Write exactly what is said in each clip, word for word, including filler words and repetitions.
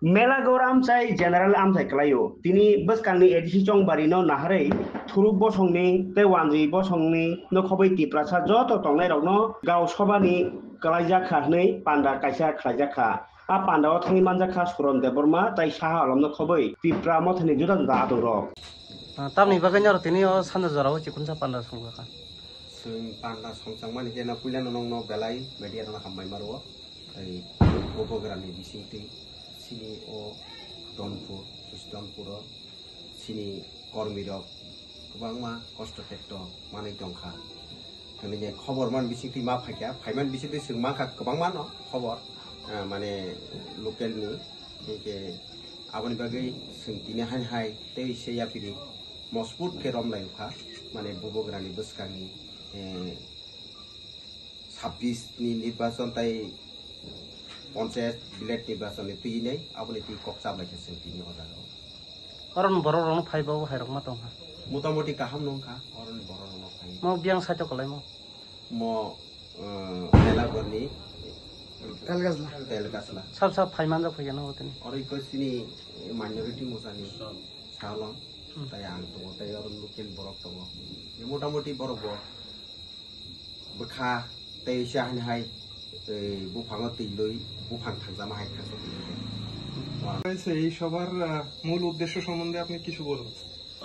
Melagor amchai general amchai kwlaio. Tini bwskangni A D C chongbari no naharwi Thuruk bosongni tei Wanjwi bosongni no khobwi Tiprasa joto tongnai rokno gao sobani kwlaijak kha hwnwi panda kaisa khlaijak kha. A panda o thangwi manjak kha Suron Debbarma tei Saha Alomno khobwi Tipra mothani juda juda adong rok. Ah, tamni bagwi noro tini o sanja jorao chikunsa panda songjakha. Chwng panda songchangmani khe no puilano nongno belai media rokno hambai ma rwo. Tei Bubagrani bisingtwi chini o Donpur, Donpuro chini kormirok kwbangma kosto tekto manwi tongkha. Thangni je khobor man bisingtwi ma phaikha, phaiman bisingtwi chwng mankha kwbangmano khobor, ah, mane local ni. Hinkhe aboni bagwi chwng tini hai hai tei se yapiri mosbut khe romlaikha, mane Bubagrani bwskangni, eh, sabbish ni nirbachon tai ponchayat village nirbachon ni twi nai, aboni twi kok chablai khe chwng tini o jaga o. Oron borok rok no phai bo hai rok ma tong kha. Motamoti kaham nong kha, oron borok rok no phai. Mo biyang site kwlai mo. Mo, eh, Melagor ni Telgasla. Telgasla. Sab sab phai manjak phai gana hoteni. Oro iko chini minority mosa ni salon. Hmm. Tai ang tongo, tai oro local borok tongo. Motamoti borok bo bwkha tei se haino hai, tei buphango twi lwi buphang thangjama hai khasok twi lwi. রয়েছে এই সভার, আহ, মূল উদ্দেশ্য সম্বন্ধে আপনি কিছু বলুন।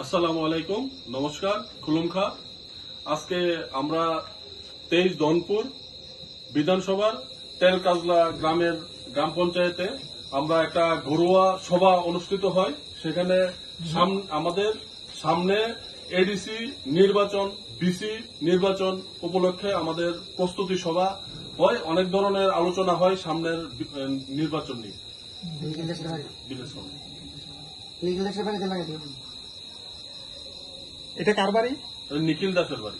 আসসালামু আলাইকুম, নমস্কার, খুলুমখা। আজকে আমরা তেইশ ধনপুর বিধানসভার তেলকাজলা গ্রামের গ্রাম পঞ্চায়েতে আমরা একটা ঘরোয়া সভা অনুষ্ঠিত হয়। সেখানে সাম-, আমাদের সামনে এডিসি নির্বাচন, ডিসি নির্বাচন উপলক্ষে আমাদের প্রস্তুতি সভা হয়, অনেক ধরনের আলোচনা হয় সামনের বি-, এ, নির্বাচন নিয়ে। নিখিল দাসের বাড়ি। বিলেজ কমিটি। নিখিল দাসের বাড়িতে লাগাই দিও। এটা কার বাড়ি? এটা নিখিল দাসের বাড়ি।